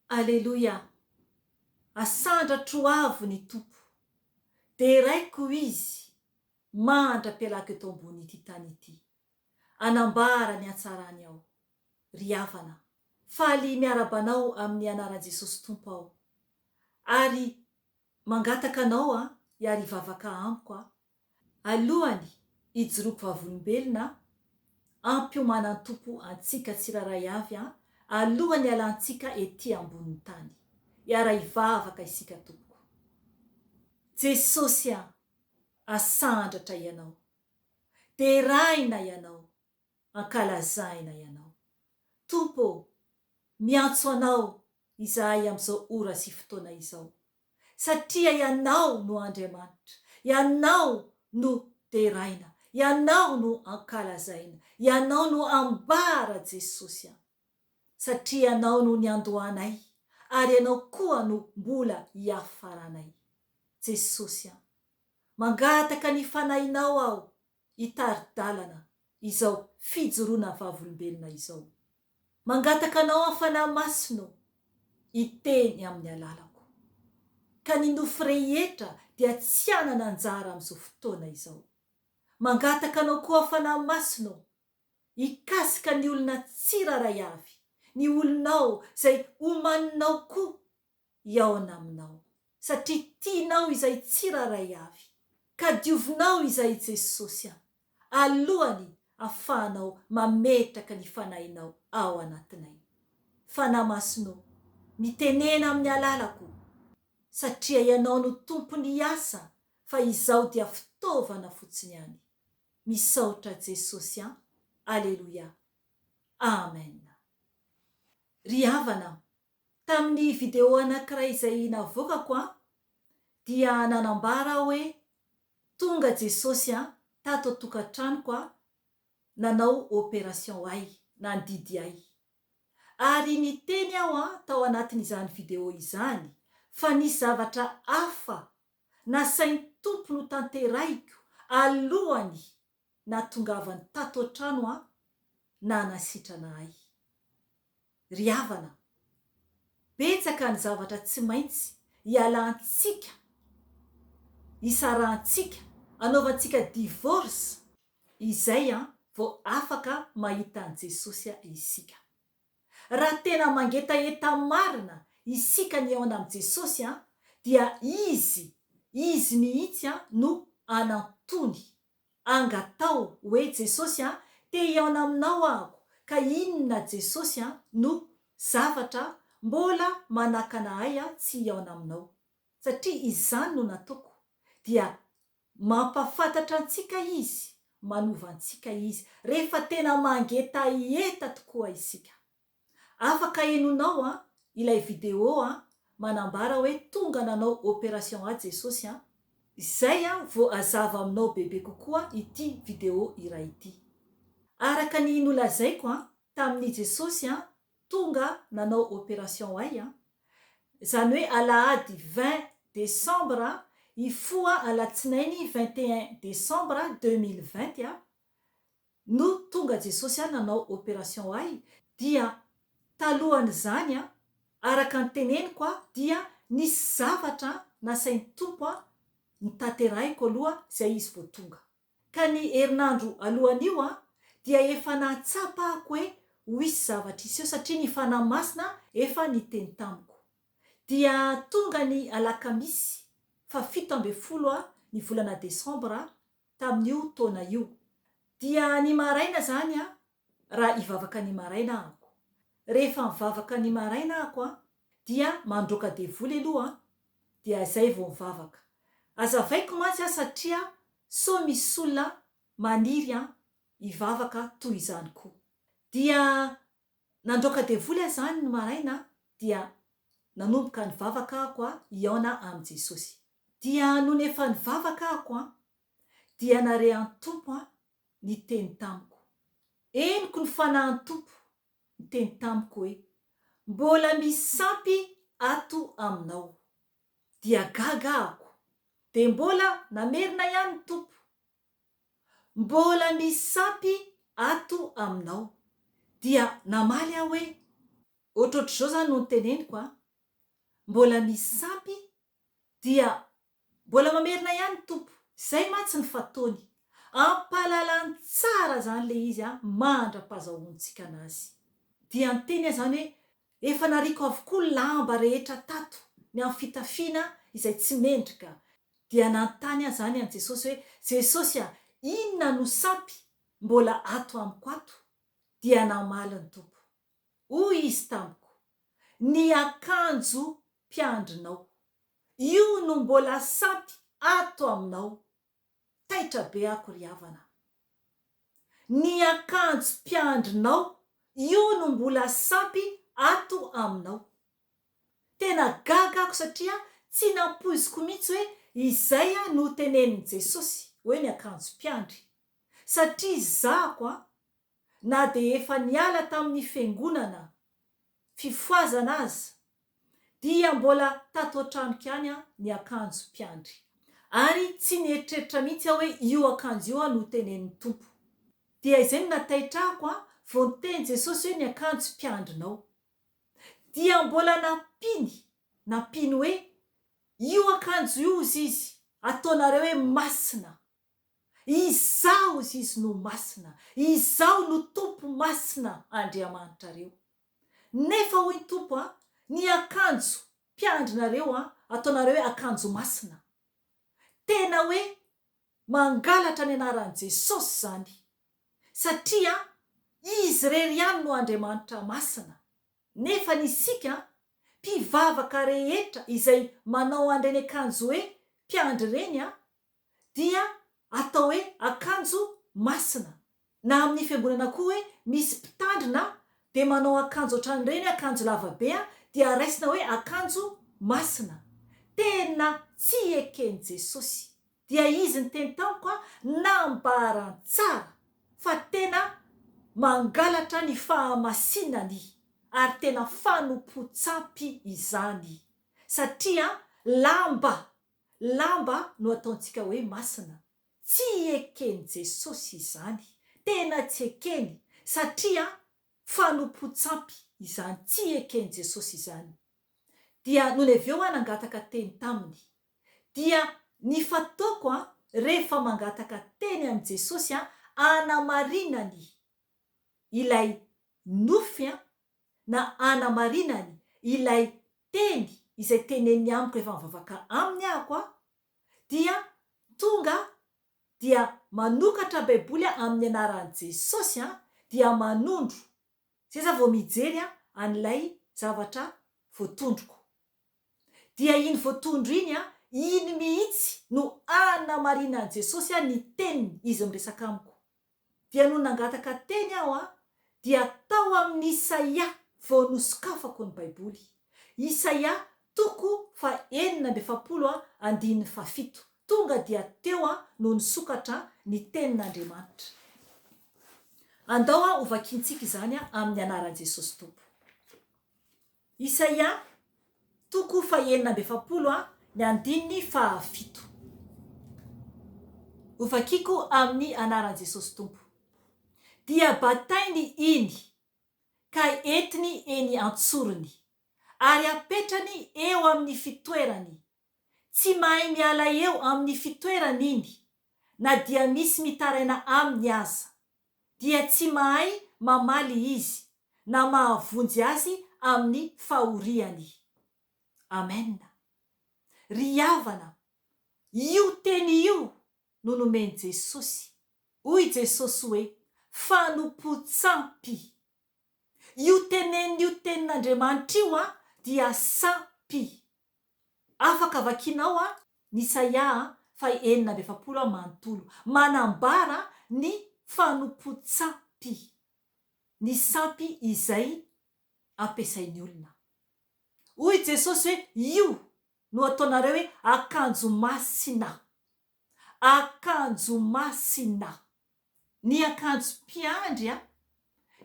Aleloia! Asandratro avo ny Tompo. Deraiko Izy mandra-pialako eto ambonin'ity tany ity. Anambara ny hatsarany aho. Ry havana, faly miaraba anao amin'ny anaran'i Jesosy Tompo aho. Ary mangataka anao aho hiary hivavaka amiko aho Alohany hijoroako vavolombelona ampiomanan'ny Tompo antsika tsirairay avy alohany hialantsika ety ambonin'ny tany. Hiara-hivavaka isika tompoko. Jesosy a! Asandratra Ianao. Deraina Ianao. Ankalazaina Ianao. Tompo ô! Miantso Anao izahay amin'izao ora sy fotoana izao. Satria Ianao no Andriamanitra, Ianao no deraina, Ianao no ankalazaina, Ianao no ambara Jesosy a! Satria Ianao no niandohanay ary Ianao koa no mbola hiafaranay. Jesosy a! Mangataka ny Fanahinao aho hitari-dalana izao fijoroana vavolombelona izao. Mangataka Anao aho Fanahy Masina ô, hiteny amin'ny alalako. Ka ny nofo rehetra dia tsy hanana anjara amin'izao fotoana izao. Mangataka Anao koa aho Fanahy Masina ô, hikasika ny olona tsirairay avy, ny olonao izay omaninao koa hihaona aminao satria tianao izay tsirairay avy ka diovinao izay Jesosy a alohany afahanao mametraka ny fanahinao ao anatinay Fanahy Masina o mitenena amin'ny alalako satria ianao no tompon'ny asa fa izaho dia fitaovana fotsiny ihany misaotra Jesosy a Aleloia Amen Ry havana Tamin'ny vidéo anankiray izay navoakako an, dia nanambara aho hoe tonga Jesosy an tato an-tokantranoko an nanao opération ahy, nandidy ahy. Ary niteny aho an tao anatin'izany vidéo izany fa nisy zavatra hafa nasain'ny Tompo notanterahiko alohany nahatongavany tato an-trano an nanasitrana ahy. Ry havana, betsaka ny zavatra tsy maintsy ialantsika, isarahantsika, anaovantsika divorce, izay an vao afaka mahita an'i Jesosy isika. Raha tena mangetaheta marina isika ny hihaona amin'i Jesosy an, dia Izy, Izy mihitsy an no anantony Angataho hoe Jesosy a, te hihaona aminao ahako ka inona Jesosy a no zavatra mbola manakana ahy tsy hihaona aminao? Satria izany no nataoko dia mampafantatra antsika Izy, manova antsika Izy rehefa tena mangetaheta tokoa isika. Afaka henonao an ilay vidéo an manambara hoe tonga nanao opération ahy Jesosy an, izay an vao hazava aminao bebe kokoa ity vidéo iray ity. Araka ny nolazaiko an tamin'i Jesosy an tonga nanao opération ahy an, izany hoe alahady 20 décembre hifoha alatsinainy 21 décembre 2020 an, no tonga Jesosy ahy nanao operation ahy dia talohan'izany an, araka ny teneniko aho dia nisy zavatra nasain'ny Tompo ahy notanterahiko aloha izay izy vao tonga. Ka ny herinandro alohan'io an, dia efa nahatsapa ahako hoe ho hisy zavatra hiseho satria ny Fanahy Masina efa niteny tamiko. Dia tonga ny alakamisy faha 17 ny volana desambra tamin'io taona io. Dia ny maraina izany an, raha hivavaka ny maraina ahako. Rehefa mivavaka ny maraina ahako an, dia mandroaka devoly aloha an, dia izay vao mivavaka. Azavaiko mantsy an satria sao misy olona maniry an hivavaka toy izany koa. Dia nandroaka devoly aho izany ny maraina dia nanomboka nivavaka ahako an hihaona amin'i Jesosy. Dia nony efa nivavaka ahako an, dia nare an Tompo an niteny tamiko. Henoko ny Fanahin Tompo niteny tamiko hoe, Mbola misy sampy ato aminao. Dia gaga ahako. Dia mbola namerina ihany ny Tompo. Mbola misy sampy ato aminao. Dia namaly aho hoe, Ohatrohatr'izao izany no noteneniko an. mbola misy sampy dia mbola mamerina ihany ny Tompo, izay mantsy ny fataony, ampahalalany tsara izany ilay izy mandra-pazahoantsika anazy. Dia niteny aho izany hoe efa nariako avokoa ny lamba rehetra tato ny amin'ny fitafiana izay tsy mendrika. Dia nanontany aho izany an'i Jesosy hoe, Jesosy a, inona no sampy mbola ato amiko ato? Dia namaly ny Tompo. Hoy Izy tamiko, Ny akanjo mpiandrinao. Io no mbola sampy ato aminao. Taitra be ako ry havana. Ny akanjo mpiandrinao io no mbola sampy ato aminao. Tena gaga ako satria tsy nampoiziko mihitsy hoe izay no tenenin'i Jesosy hoe ny akanjo mpiandry. Satria zahako an, na dia efa niala tamin'ny fiangonana fifohazana aza dia mbola tato an-tranoko ihany ny akanjo mpiandry. Ary tsy nieritreritra mihitsy aho hoe io akanjo io no tenenin'ny Tompo. Dia izay no nataitrako vao niteny Jesosy hoe ny akanjo mpiandrinao. Dia mbola nampiany, nampiany hoe io akanjo io hozy izy, ataonareo hoe masina. Izaho hozy izy no masina, Izaho no Tompo masina Andriamanitrareo. Nefa hoy ny Tompo a, ny akanjo mpiandrinareo a, ataonareo hoe akanjo masina. Tena hoe mangalatra ny anaran'i Jesosy izany. Satria Izy irery ihany no Andriamanitra masina. Nefa ny isika, mpivavaka rehetra izay manao an'ireny akanjo hoe mpiandry ireny a, dia atao hoe akanjo masina. Na amin'ny fiangonana koa hoe misy mpitandrina dia manao akanjo ohatran'ireny akanjo lava be dia raisina hoe akanjo masina. Tena tsy eken'i Jesosy. Dia izy niteny tamiko nambarany tsara fa tena mangalatra ny fahamasinany ary tena fanompoan-tsampy izany satria lamba Lamba no ataontsika hoe masina. Tsy eken'i Jesosy izany. Tena tsy ekeny satria fanompoan-tsampy izany. Tsy eken'i Jesosy izany. Dia nony avy eo aho nangataka teny taminy. Dia ny fataoko an, rehefa mangataka teny amin'i Jesosy an, anamarinany ilay nofy an, na anamarinany ilay teny izay teneniny amiko rehefa mivavaka aminy ahako aho dia tonga dia manokatra baiboly aho amin'ny anaran'i Jesosy an dia manondro zay za vao mijery an'ilay zavatra voatondroko dia iny voatondro iny an iny mihitsy no anamarinan'i Jesosy ny teniny izy miresaka amiko Dia nony nangataka teny aho an, dia tao amin'i Isaia vao nosokafako ny Baiboly. Isaia toko faha 46 an, andininy faha fito. Tonga dia teo an no nisokatra ny tenin'Andriamanitra. Andao an hovakintsika izany an amin'ny anaran'i Jesosy Tompo. Isaia, toko fahenina amby efapolo a, ny andininy fahafito. Hovakiko amin'ny anaran'i Jesosy Tompo. Dia batainy iny, ka entiny eny an-tsorony, ary apetrany eo amin'ny fitoerany. Tsy mahay miala eo amin'ny fitoerany iny, na dia misy mitaraina aminy aza. Dia tsy mahay mamaly izy, na mahavonjy azy amin'ny fahoriany. Amen. Ry havana, io teny io no nomen'i Jesosy. Hoy Jesosy hoe, Fanompoan-tsampy. Io tenenin'io tenin'Andriamanitra io an, dia sampy. Afaka vakianao an, ny Isaia an, faha 46 an manontolo. Manambara ny fanompoan-tsampy. Ny sampy izay ampiasain'ny olona. Hoy Jesosy hoe, Io no ataonareo hoe akanjo masina. Akanjo masina. Ny akanjo mpiandry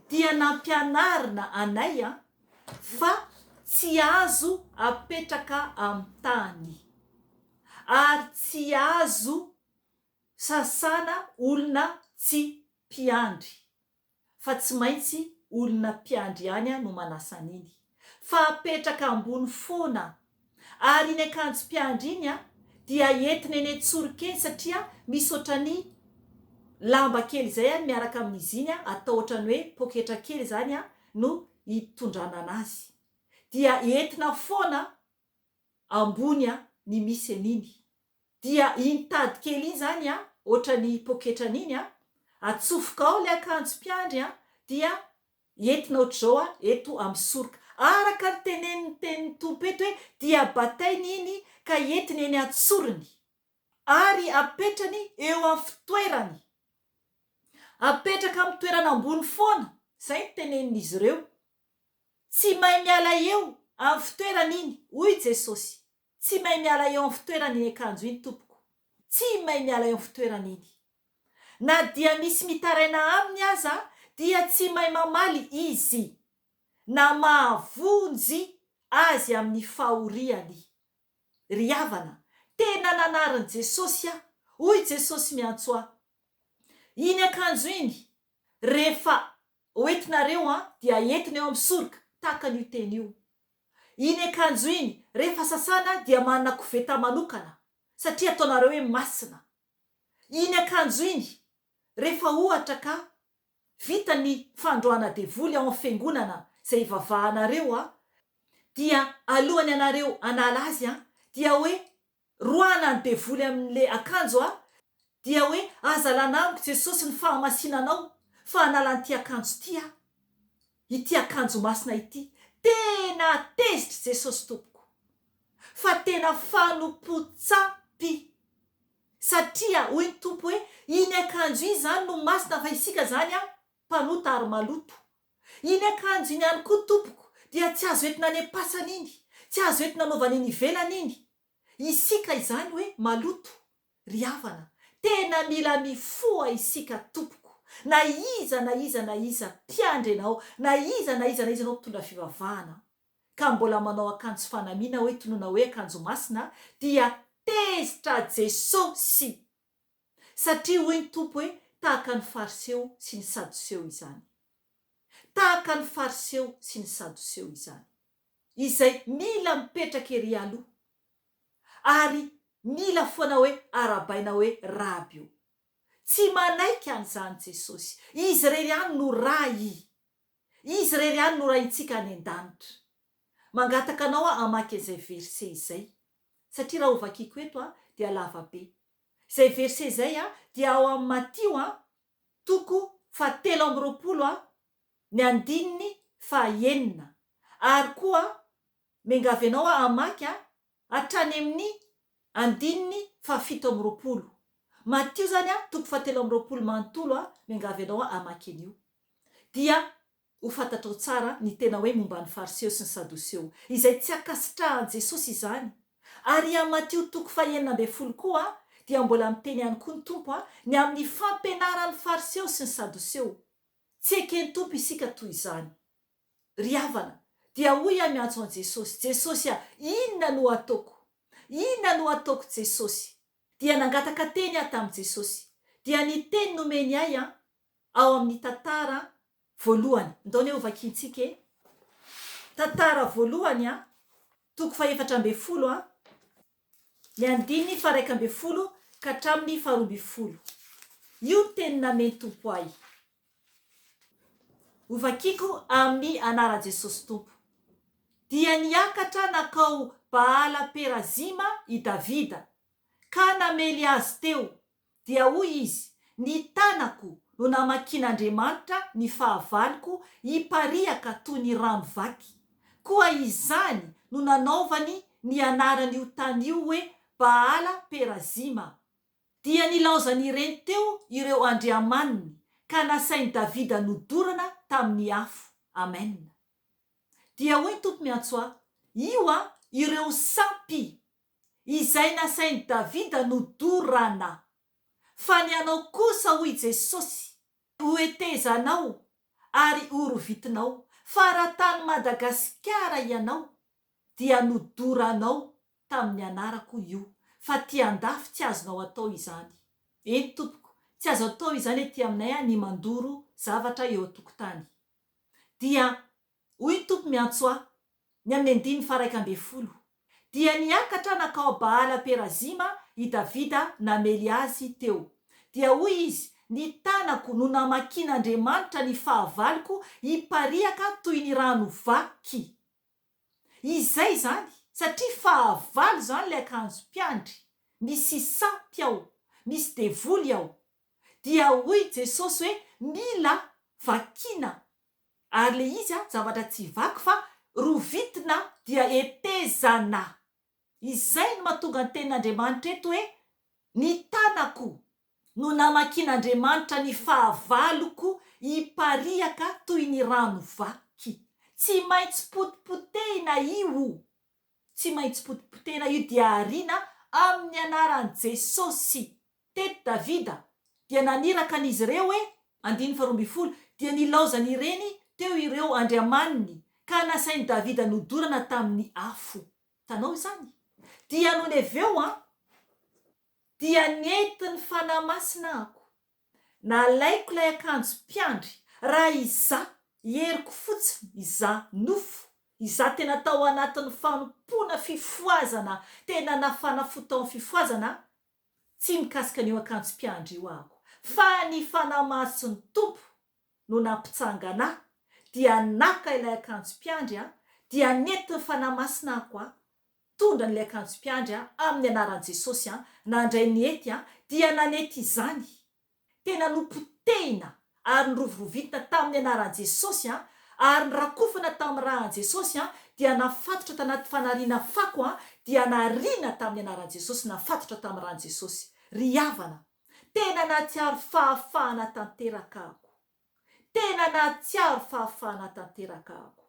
dia nampianarina anay fa tsy azo apetraka amin'ny tany, ary tsy azo sasana olona tsy mpiandry. Fa tsy maintsy olona mpiandry ihany no manasa an'iny. Fa apetraka ambony foana. Ary iny akanjo mpiandry iny an, dia entina eny an-tsoroka eny satria misy ohatran'ny lamba kely izay an miaraka amin'izy iny an, atao ohatran'ny hoe poketra kely izany an no hitondrana anazy. Dia entina foana ambony an ny misy an'iny. Dia iny tady kely iny izany an, ohatran'ny poketrany iny an, atsofoka ao ilay akanjo mpiandry an, dia Entina ohatr'izao aho eto amin'ny soroka. Araka ny tenenin'ny tenin'ny Tompo eto hoe dia batainy iny ka entiny eny an-tsorony. Ary apetrany eo amin'ny fitoerany. Apetraka amin'ny toerana ambony foana. Izay no tenenin'izy ireo. Tsy mahay miala eo amin'ny fitoerany iny, hoy Jesosy. Tsy mahay miala eo amin'ny fitoerany iny akanjo iny, tompoko. Tsy mahay miala eo amin'ny fitoerany iny. Na dia misy mitaraina aminy aza dia tsy mahay mamaly izy, na mahavonjy azy amin'ny fahoriany. Ry havana, tena nanarin'i Jesosy aho, hoy Jesosy miantso ahy. Iny akanjo iny, rehefa hoentinareo an, dia entina eo amin'ny soroka, tahaka an'io teny io. Iny akanjo iny, rehefa sasana dia manana koveta manokana, satria ataonareo hoe masina. Iny akanjo iny, rehefa ohatra ka vita ny fandroahana devoly ao amin'ny fiangonana izay ivavahanareo a, dia alohan'ny anareo hanala azy a, dia hoe roahana ny devoly amin'le akanjo a, dia hoe aza alana amiko Jesosy ny fahamasinanao fa hanala an'ity akanjo ity aho, ity akanjo masina ity. Tena tezitra Jesosy tompoko, fa tena fanompoan-tsampy. Satria hoy ny Tompo hoe, iny akanjo iny izany no masina fa isika izany an, mpanota ary maloto. Iny akanjo iny ihany koa tompoko dia tsy azo entina any am-pasana iny, tsy azo entina anaovana eny ivelany iny. Isika izany hoe maloto, ry havana, tena mila mifoha isika tompoko, na iza na iza na iza mpiandry anao, na iza na iza na iza anao mpitondra fivavahana, ka mbola manao akanjo fanamiana hoe tonona hoe akanjo masina dia tezitra Jesosy! Satria hoy ny Tompo hoe tahaka ny Fariseo sy ny Sadoseo izany. Tahaka ny Fariseo sy ny Sadoseo izany. Izay mila mipetraka ery aloha. Ary mila foana hoe arabaina hoe Raby o. Tsy manaiky an'izany Jesosy. Izy irery ihany no Ray. Izy irery ihany no Raintsika any an-danitra. Mangataka anao aho hamaky an'izay verset izay. Satria raha hovakiko eto dia lava be. Izay verset izay dia ao amin'ny Matio toko fahatelo 23 ny andininy fahaenina. Ary koa miangavy anao aho hamaky hatrany amin'ny andininy fahafito amby 20. Matio izany toko fahatelo amby 20 manontolo miangavy anao aho hamaky an'io. Dia ho fantatrao tsara ny tena hoe momba ny Fariseo sy ny Sadoseo, izay tsy ankasitrahan'i Jesosy izany. Ary amin'ny Matio toko fahenina ambin'ny 10 koa dia mbola miteny ihany koa ny Tompo ny amin'ny fampianaran'ny Fariseo sy ny Sadoseo. Tsy eken'ny Tompo isika toy izany. Ry havana, dia hoy aho miantso an'i Jesosy, Jesosy a, inona no hataoko? Inona no hataoko Jesosy? Dia nangataka teny aho tamin'i Jesosy. Dia ny teny nomeny ahy an, ao amin'ny tantara voalohany. Ndao anie hovakiantsika e. Tantara voalohany an, toko fahefatra ambin'ny folo an, ny andininy faha-11 ka hatramin'ny faha-12. Io ny teny namen'ny Tompo ahy. Hovakiko amin'ny anaran'i Jesosy Tompo. Dia niakatra nankao Baala-perazima i Davida, ka namely azy teo. Dia hoy izy, Ny tanako no namakian'Andriamanitra ny fahavaloko hipariaka toy ny rano vaky. Koa izany no nanaovany ny anaran'io tany io hoe Baala-perazima. Dia nilaozan'ireny teo ireo andriamaniny, ka nasain'i Davida nodorana tamin'ny afo. Amen. Dia hoy ny Tompo miantso ahy, Io an, ireo sampy izay nasain'i Davida nodorana. Fa ny anao kosa, hoy Jesosy, hohetezanao ary horovitinao, fa raha tany Madagasikara ianao, dia nodoranao tamin'ny anarako io, fa aty andafy tsy azonao atao izany. Eny tompoko, tsy azo atao izany aty aminay ny mandoro zavatra eo an-tokotany. Dia hoy ny Tompo miantso ahy, ny amin'ny andininy faha-11. Dia niakatra nankao Baala-perazima i Davida namely azy teo. Dia hoy izy, Ny tanako no namakian'Andriamanitra ny fahavaloko hipariaka toy ny rano vaky. Izay izany, satria fahavalo izany ilay akanjo mpiandry, misy sampy ao, misy devoly ao. Dia hoy Jesosy hoe mila vakiana ary le izy a zavatra tsy vaky fa rovitina dia hetezana. Izay no mahatonga ny tenin'Andriamanitra eto hoe ny tanako no namakian'Andriamanitra ny fahavaloko hipariaka toy ny rano vaky. Tsy maintsy potipotehina io. Tsy maintsy potipotehina io dia ariana amin'ny anaran'i Jesosy. Teto Davida dia naniraka an'izy ireo hoe, andininy faharoa ambin'ny folo, dia nilaozan'ireny teo ireo andriamaniny, ka nasain'i Davida nodorana tamin'ny afo. Hitanao izany? Dia nony avy eo an, dia nentin'ny Fanahy Masina aho, nalaiko ilay akanjo mpiandry, raha izaho, heriko fotsiny, izaho nofo, izaho tena tao anatin'ny fanompoana fifohazana, tena nafana fo tao amin'ny fifohazana, Tsy mikasika an'io akanjo mpiandry io aho, fa ny Fanahy Masin'ny Tompo no nampitsangana ahy, dia naka ilay akanjo mpiandry aho, dia nentin'ny Fanahy Masina aho aho, tondra an'ilay akanjo mpiandry aho, amin'ny anaran'i Jesosy aho, nandray ny hety aho, dia nanety izany. Tena nopotehina ary nirovirovitina tamin'ny anaran'i Jesosy an, ary norakofana tamin'ny rà an'i Jesosy an, dia nafatotra tanaty fanariana fako an, dia nariana tamin'ny anaran'i Jesosy, nafatotra tamin'ny ràn'i Jesosy. Ry havana, tena nahatsiaro fahafahana tanteraka aho. Tena nahatsiaro fahafahana tanteraka aho.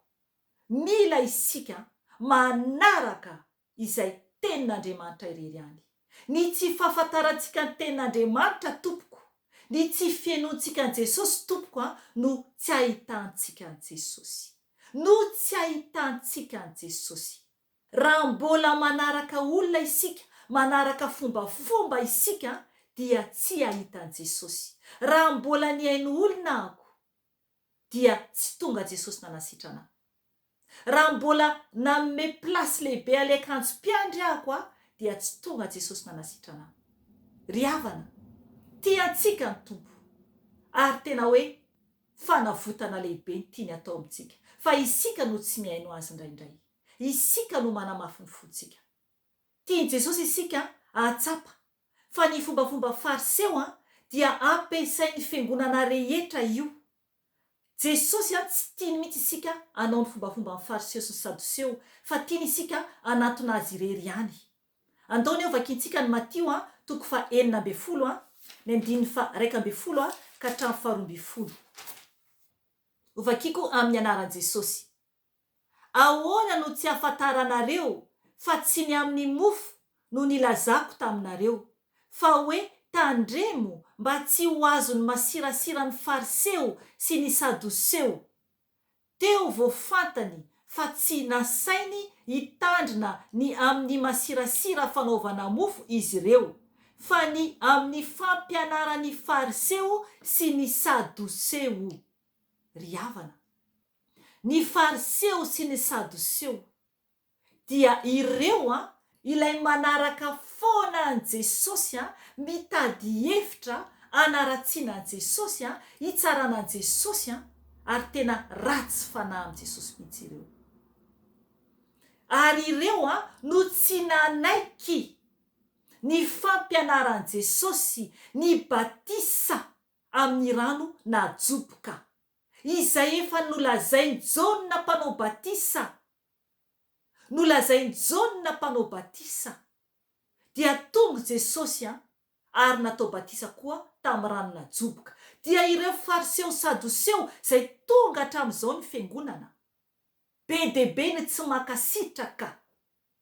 Mila isika manaraka izay Tenin'Andriamanitra irery ihany. Ny tsy fahafantarantsika ny Tenin'Andriamanitra tompoko, ny tsy fihenoantsika an'i Jesosy tompoko an, no tsy ahitantsika an'i Jesosy. No tsy ahitantsika an'i Jesosy. Raha mbola manaraka olona isika, manaraka fombafomba isika dia tsy hahita an'i Jesosy. Raha mbola nihaino olona aho dia tsy tonga Jesosy nanasitrana ahy. Raha mbola nanome place lehibe ale akanjo mpiandry ahako a dia tsy tonga Jesosy nanasitrana ahy. Ry havana, tia antsika ny Tompo ary tena hoe fanavotana lehibe ny tiany atao amintsika fa isika no tsy mihaino Azy indraindray. Isika no manamafy ny fontsika. Tian'i Jesosy isika hahatsapa fa ny fombafomba fariseo dia ampiasain'ny fiangonana rehetra io Jesosy an tsy tiany mihitsy isika hanao ny fombafomban'ny fariseo sy ny sadoseo fa tiany isika hanantona azy irery ihany. Andao anie ho vakintsika ny Matio an toko faha 16 an ny andininy faha 11 an ka hatramin'ny faha 12. Ho vakiko amin'ny anaran'i Jesosy. Ahoana no tsy ahafantaranareo fa tsy ny amin'ny mofo no nilazako taminareo, fa hoe tandremo mba tsy ho azon'ny masirasiran'ny Fariseo sy ny Sadoseo? Teo vao fantany fa tsy nasainy hitandrina ny amin'ny masirasira fanaovana mofo izy ireo, fa ny amin'ny fampianaran'ny Fariseo sy ny Sadoseo. Ry havana, Ny Fariseo sy ny Sadoseo dia ireo an, ilay manaraka foana an'i Jesosy an, mitady hevitra hanaratsiana an'i Jesosy an, hitsarana an'i Jesosy an, ary tena ratsy fanahy amin'i Jesosy mihitsy ireo. Ary ireo an no tsy nanaiky ny fampianaran'i Jesosy ny batisa amin'ny rano najoboka. Izay efa nolazain'i Jaona Mpanao Batisa, nolazain'i Jaona Mpanao Batisa, dia tonga Jesosy an, ary natao batisa koa tamin'ny rano najoboka. Dia ireo Fariseo Sadoseo izay tonga hatramin'izao ny fiangonana. Be dia be ny tsy mankasitraka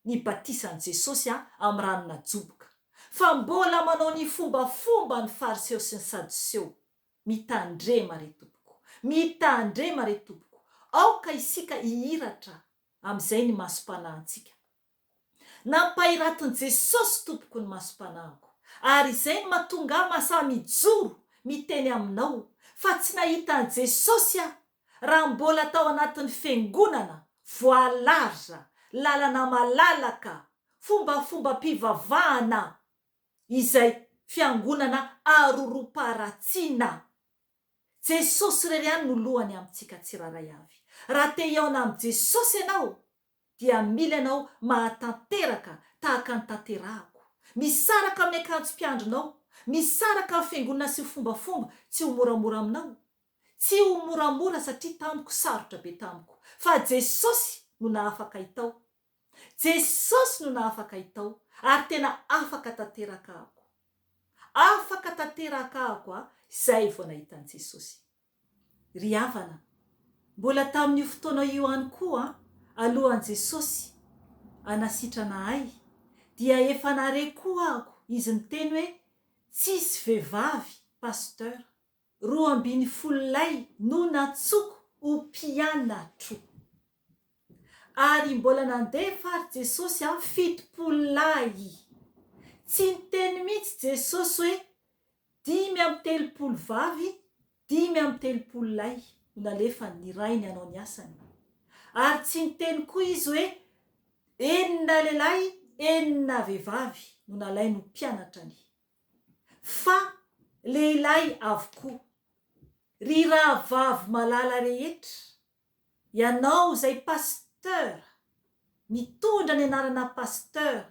ny batisan'i Jesosy amin'ny rano najoboka. Fa mbola manao ny fombafomba ny Fariseo sy ny Sadoseo. Mitandrema re tompoko. Mitandrema re tompoko. Aoka isika hihiratra amin'izay ny masom-panahintsika. Nampahiratin'i Jesosy tompoko ny masom-panahiko. Ary izay no mahatonga ahy mahasahy mijoro miteny aminao fa tsy nahita an'i Jesosy aho raha mbola tao anatin'ny fiangonana voalarza, lalana malalaka. fombafombam-pivavahana izay fiangonana arorom-paharatsiana. Jesosy irery ihany no lohany amintsika tsirairay avy. Raha te hihaona amin'i Jesosy ianao dia mila ianao mahatanteraka tahaka ny tanterahako. Misaraka amin'ny akanjom-piandrinao, misaraka amin'ny fiangonana sy ny fombafomba, tsy ho moramora aminao. Tsy ho moramora satria tamiko sarotra be tamiko. Fa Jesosy no nahafaka ahy tao. Jesosy no nahafaka ahy tao ary tena afaka tanteraka ako. Afaka tanteraka ako a, izay vao nahita an'i Jesosy. Ry havana, mbola tamin'io fotoana io ihany koa, alohan'i Jesosy hanasitrana ahy, dia efa nare koa ako Izy niteny hoe tsisy vehivavy Pasteur. 12 lahy no natsoko ho mpianatro. Ary mbola nandefa ary Jesosy an 70 lahy. Tsy niteny mihitsy Jesosy hoe 35 vavy, 35 lahy no nalefany nirahiny hanao ny asany. Ary tsy niteny koa Izy hoe enina lehilahy, enina vehivavy no nalainy ho mpianatrany. Fa lehilahy avokoa. Ry rahavavy malala rehetra, ianao izay pasteur, mitondra ny anarana pasteur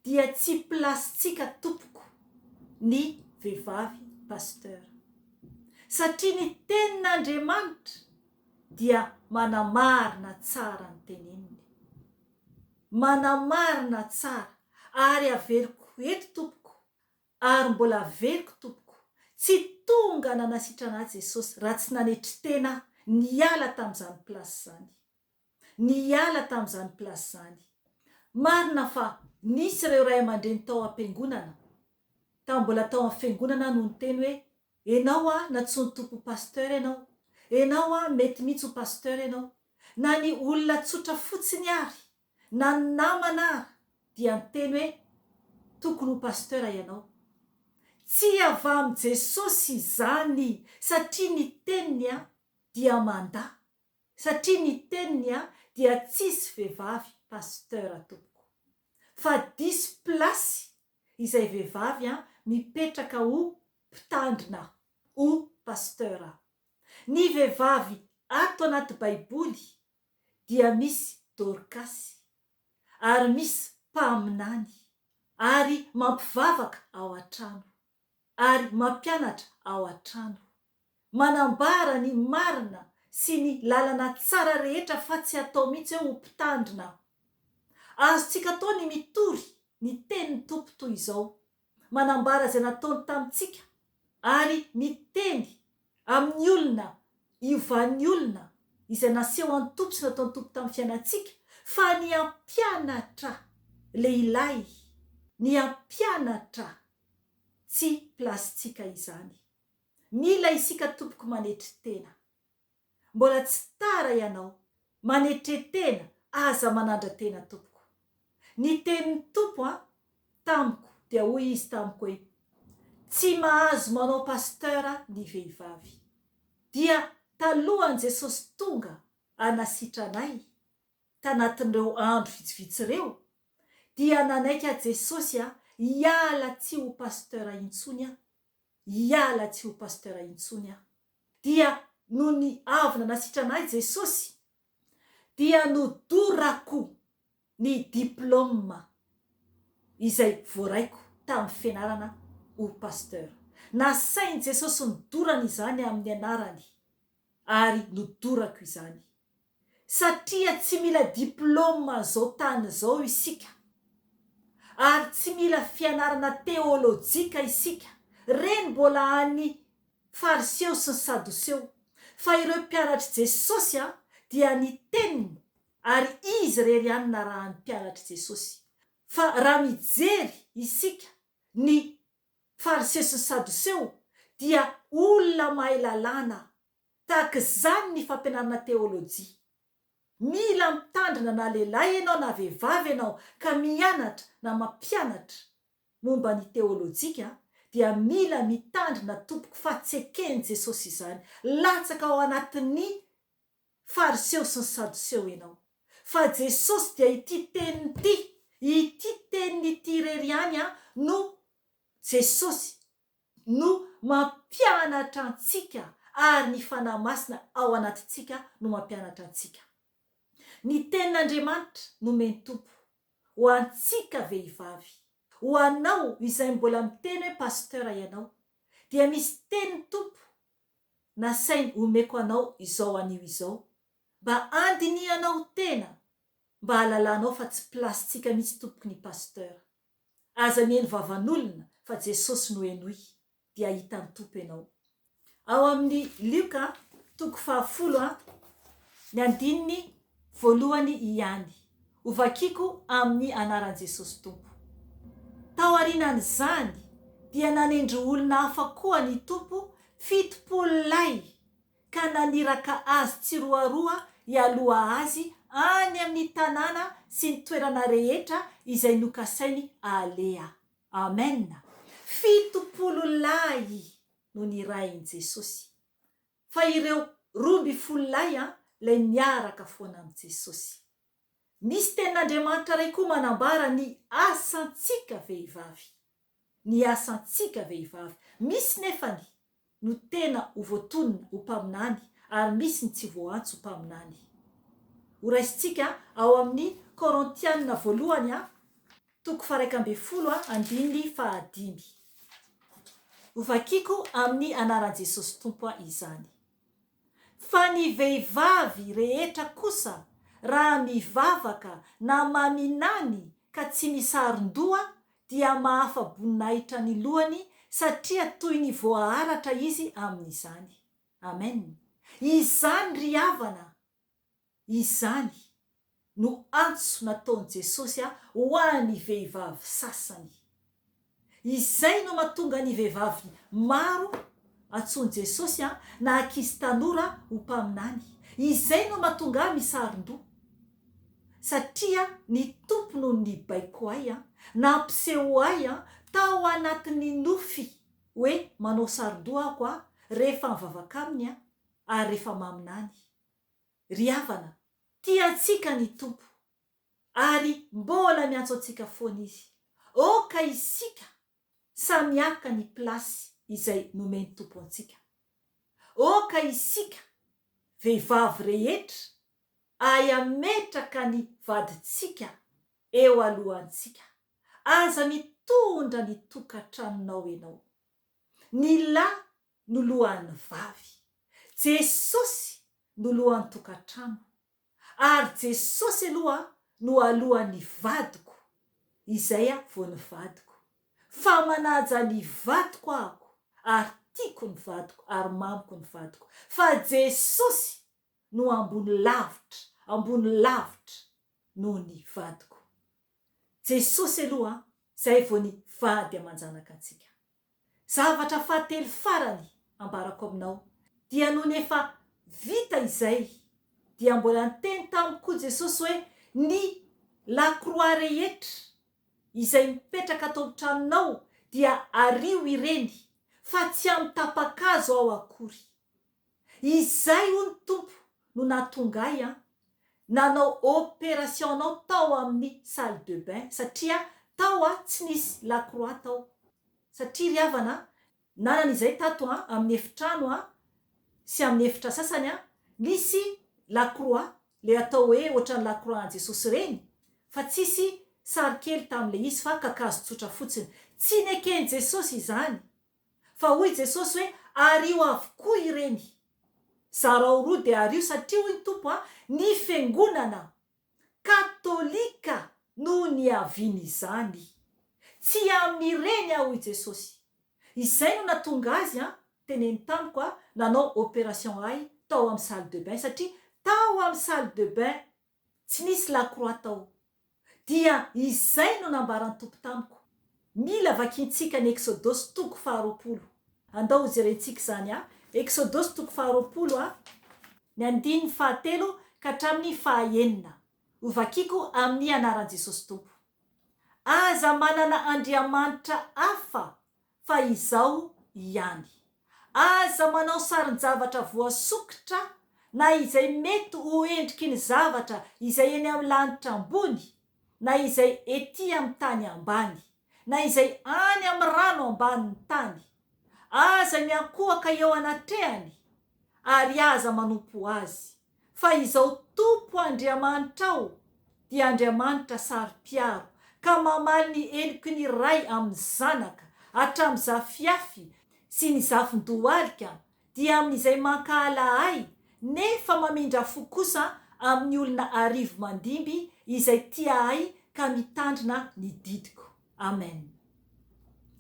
dia tsy place-tsika tompoko ny vehivavy pasteur. Satria ny tenin'Andriamanitra dia manamarina tsara ny teneniny. Manamarina tsara ary averiko eto tompoko ary mbola averiko tompoko, tsy tonga nanasitrana ahy Jesosy raha tsy nanetry tena aho niala tamin'izany place izany. Niala tamin'izany place izany. Marina fa nisy ireo ray aman-dreny tao am-piangonana, tamin'ny mbola tao amin'ny fiangonana aho no niteny hoe enao ah nantsoin'ny Tompo ho pasteur ianao, enao ah mety mihitsy ho pasteur ianao, Na ny olona tsotra fotsiny ary, na ny namana ary dia niteny hoe tokony ho pasteur ianao. Tsy avy amin'i Jesosy izany satria ny teniny dia mandà, satria ny teniny dia tsisy vehivavy pasteur tompoko. Fa diso place izay vehivavy mipetraka ho mpitandrina, ho pasteur. Ny vehivavy ato anaty baiboly dia misy Dorkasy, ary misy mpaminany, ary mampivavaka ao an-trano, ary mampianatra ao an-trano, manambara ny marina sy ny lalana tsara rehetra fa tsy atao mihitsy hoe ho mpitandrina. Azontsika atao ny mitory ny tenin'ny Tompo toy izao, manambara izay nataony tamintsika ary miteny amin'ny olona iovan'ny olona izay naseho an'ny Tompo sy nataon'ny Tompo tamin'ny fiainantsika fa ny hampianatra lehilahy, ny hampianatra tsy place-tsika izany. Mila isika tompoko manetry tena. Mbola tsy tara ianao. Manetre tena, aza manandra-tena tompoko. Ny tenin'ny Tompo an, tamiko dia hoy izy tamiko hoe, tsy mahazo manao pasteur ny vehivavy. Dia talohan'i Jesosy tonga hanasitra anay, tanatin'ireo andro vitsivitsy ireo, dia nanaiky aho Jesosy a, hiala tsy ho pasteur intsony aho, hiala tsy ho pasteur intsony aho. Dia nony avy nanasitrana ahy Jesosy dia nodorako ny diplôme izay voaraiko tamin'ny fianarana ho pasteur. Nasain'i Jesosy nodorana izany amin'ny anarany ary nodorako izany. Satria tsy mila diplôme an'izao tany izao isika ary tsy mila fianarana teolojika isika, reny mbola any Fariseo sy ny Sadoseo, fa ireo mpianatr'i Jesosy dia ny teniny ary izy irery ihany narahan'ny mpianatr'i Jesosy. Fa raha mijery isika ny Fariseo sy ny Sadoseo dia olona mahay lalàna, tahaka izany ny fampianarana teolojia. Mila mitandrina na lehilahy ianao na vehivavy ianao ka mianatra na mampianatra momba ny teolojika dia mila mitandrina tompoko fa tsy eken'i Jesosy izany, latsaka ao anatin'ny fariseo sy ny sadoseo ianao. Fa Jesosy dia ity teniny ity, Ity teniny ity irery ihany no Jesosy no mampianatra antsika ary ny Fanahy Masina ao anatintsika no mampianatra antsika. Ny tenin'Andriamanitra nomen'ny Tompo ho antsika vehivavy, ho anao izay mbola miteny hoe Pasteur ianao, dia misy tenin'ny Tompo nasainy omeko anao izao anio izao mba handinihanao tena mba hahalalanao fa tsy place-tsika mihitsy tompoko ny Pasteur. Aza mihaino vavan'olona fa Jesosy no henoy dia hahita ny Tompo ianao. Ao amin'ny Lioka toko fahafolo ny andininy voalohany ihany. Hovakiko amin'ny anaran'i Jesosy Tompo. Taorianan'izany dia nanendry olona hafa koa ny Tompo 70 lahy ka naniraka azy tsiroaroa hialoha azy any amin'ny tanàna sy ny toerana rehetra izay nokasainy aleha. Amen! 70 lahy no nirahin'i Jesosy. Fa ireo 12 lahy an, ilay niaraka foana amin'i Jesosy. Misy tenin'Andriamanitra iray koa manambara ny asantsika vehivavy. Ny asantsika vehivavy. Misy nefany no tena ho voatonona ho mpaminany ary misy ny tsy voaantso ho mpaminany. Ho raisintsika ao amin'ny Korintiana voalohany toko faha-11 andininy fahadimy. Ho vakiko amin'ny anaran'i Jesosy Tompo izany. Fa ny vehivavy rehetra kosa raha mivavaka na maminany ka tsy misaron-doha dia mahafa-boninahitra ny lohany satria toy ny voaharatra izy amin'izany. Amen. Izany ry havana, izany no antso nataon'i Jesosy ho an'ny vehivavy sasany. Izay no mahatonga ny vehivavy maro antsoin'i Jesosy na ankizy tanora ho mpaminany. Izay no mahatonga ahy misaron-doha. Satria ny Tompo no nibaiko ahy, nampiseho ahy tao anatin'ny nofy hoe manao saron-doha aho rehefa mivavaka Aminy ary rehefa maminany. Ry havana, tia antsika ny Tompo ary mbola miantso antsika foana Izy. Aoka isika samy haka ny place izay nomen'ny Tompo antsika. Aoka isika, vehivavy rehetra, ahy hametraka ny vadintsika eo alohantsika. Aza mitondra ny tokantranonao ianao. Ny lahy no lohan'ny vavy. Jesosy no lohan'ny tokantrano. Ary Jesosy aloha no alohan'ny vadiko, izay vao ny vadiko. Fa manaja ny vadiko ahako ary tiako ny vadiko ary mamiko ny vadiko. Fa Jesosy no ambony lavitra, ambony lavitra noho ny vadiko. Jesosy aloha zay vao ny vady aman-janaka antsika. Zavatra fahatelo farany ambarako aminao dia nony efa vita izay dia mbola niteny tamiko koa Jesosy hoe ny la croix rehetra izay mipetraka ato amin'ny tranonao dia ario ireny fa tsy amin'ny tapa-kazo aho akory. Izay hoy ny Tompo no nahatonga ahy an, nanao opération anao tao amin'ny salle de bain satria tao an tsy nisy la croix tao satria ry havana an, nanana izay tato an amin'ny efitrano an sy amin'ny efitra sasany an nisy la croix le atao hoe ohatran'ny la croix an'i Jesosy ireny fa tsisy sary kely tamin'ilay izy fa kakazo tsotra fotsiny. Tsy neken'i Jesosy izany Fa hoy Jesosy hoe, Ario avokoa ireny. Zarao roa dia ario satria hoy ny Tompo a, ny fiangonana katolika no niavian'izany. Tsy amin'ireny aho hoy Jesosy. Izay no natonga azy a, teneno tamiko a, nanao opération ahy tao amin'ny salle de bain satria tao amin'ny salle de bain Tsy nisy la croix tao. Dia izay no nambaran'ny Tompo tamiko. Mila vakintsika ny Eksodosy toko faharoapolo. Andao hojerentsika izany a. Eksodosy toko faharoapolo a, ny andininy fahatelo ka hatramin'ny fahaenina. Hovakiko amin'ny anaran'i Jesosy Tompo. Aza manana andriamanitra hafa fa izaho ihany. Aza manao sarin-javatra voasokitra na izay mety ho endriky ny zavatra izay eny amin'ny lanitra ambony, na izay ety amin'ny tany ambany, na izay any amin'ny rano ambanin'ny tany. Aza miankohoka eo anatrehany, ary aza manompo azy, fa izao Tompo Andriamanitrao dia Andriamanitra saro-piaro, ka mamaly ny heloky ny ray amin'ny zanaka, hatramin'ny zafiafy sy ny zafin-dohalika, dia amin'izay mankahala ahy, nefa mamindra fo kosa amin'ny olona arivo mandimby izay tia ahy ka mitandrina ny didiko. Amen.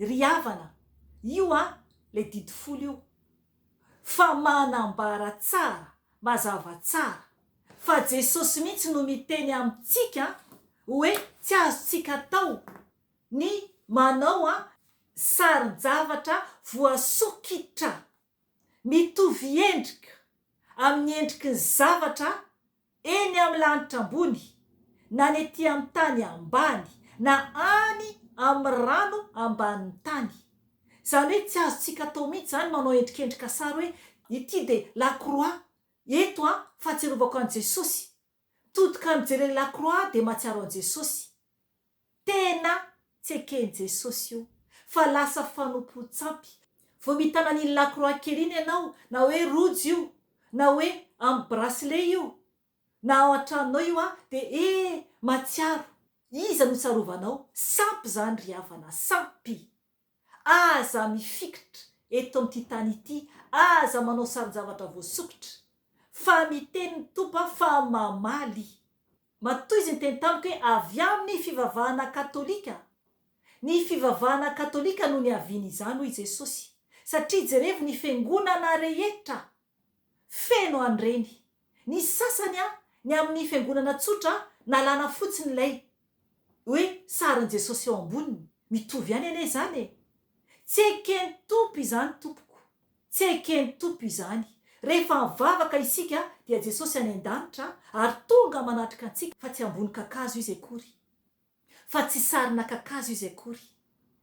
Ry havana, io an, le didy folo io, fa manambara tsara, mazava tsara, fa Jesosy mihitsy no miteny amintsika hoe tsy azontsika atao ny manao an sarin-javatra voasokitra mitovy endrika amin'ny endriky ny zavatra eny amin'ny lanitra ambony, na ny ety amin'ny tany ambany, na any amin'ny rano ambanin'ny tany. Izany hoe tsy azontsika atao mihitsy izany manao endrikendrika sary hoe ity dia la croix eto an, fahatsiarovako an'i Jesosy. Mitodika mijery an'i la croix dia mahatsiaro an'i Jesosy. Tena tsy eken'i Jesosy io fa lasa fanompoan-tsampy. Vao mitana an'iny la croix kely iny ianao na hoe rojo io na hoe amin'ny bracelet io na ao an-tranonao io an dia eh mahatsiaro. Iza no tsarovanao? Sampy izany ry havana, sampy. Aza mifikitra eto amin'ity tany ity, aza manao sarin-javatra voasokitra. Fa miteny ny Tompo an fa mamaly. Matoa izy niteny tamiko hoe avy amin'ny fivavahana katolika. Ny fivavahana katolika no niavian'izany hoy Jesosy. Satria jerevo ny fiangonana rehetra feno an'ireny. Ny sasany an, ny amin'ny fiangonana tsotra nalana fotsiny ilay hoe sarin'i Jesosy eo amboniny. Mitovy ihany anie izany e. Tsy eken'ny Tompo izany tompoko. Tsy eken'ny Tompo izany. Rehefa mivavaka isika dia Jesosy any an-danitra ary tonga manatrika antsika fa tsy ambony kakazo Izy akory. Fa tsy sarina kakazo Izy akory.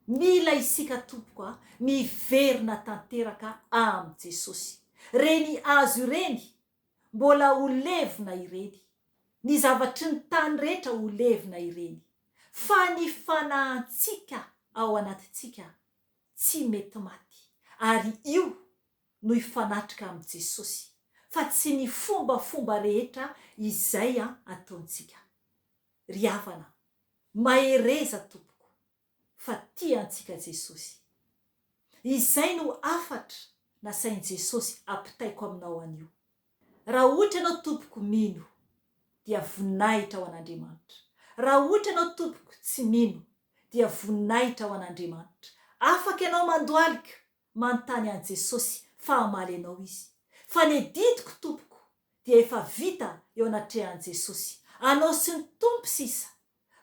Mila isika tompoko a, miverina tanteraka amin'i Jesosy. Reny hazo ireny mbola ho levona ireny. Ny zavatry ny tany rehetra ho levona ireny. Fa ny fanahintsika ao anatintsika tsy mety maty ary io no hifanatrika amin'i Jesosy fa tsy ny fombafomba rehetra izay ataontsika. Ry havana, mahereza tompoko fa tia antsika Jesosy. Izay no hafatra nasain'i Jesosy ampitaiko aminao anio. Raha ohatra ianao tompoko mino dia voninahitra ho an'Andriamanitra. Raha ohatra ianao tompoko tsy mino dia voninahitra ho an'Andriamanitra. Afaka ianao mandohalika manontany an'i Jesosy fa hamaly anao Izy. Fa ny adidiko tompoko dia efa vita eo anatrehan'i Jesosy. Anao sy ny Tompo sisa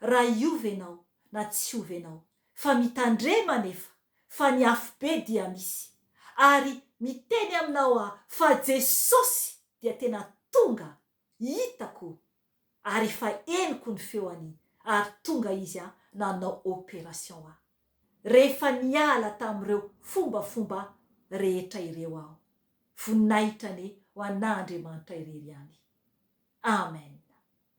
raha hiova ianao na tsy hiova ianao. Fa mitandrema anefa fa ny afobe dia misy. Ary miteny aminao aho fa Jesosy dia tena tonga hitako ary efa henoko ny feoany ary tonga izy nanao operation ahy. Rehefa niala tamin'ireo fombafomba rehetra ireo aho. Voninahitra anie ho an'Andriamanitra irery ihany. Amen.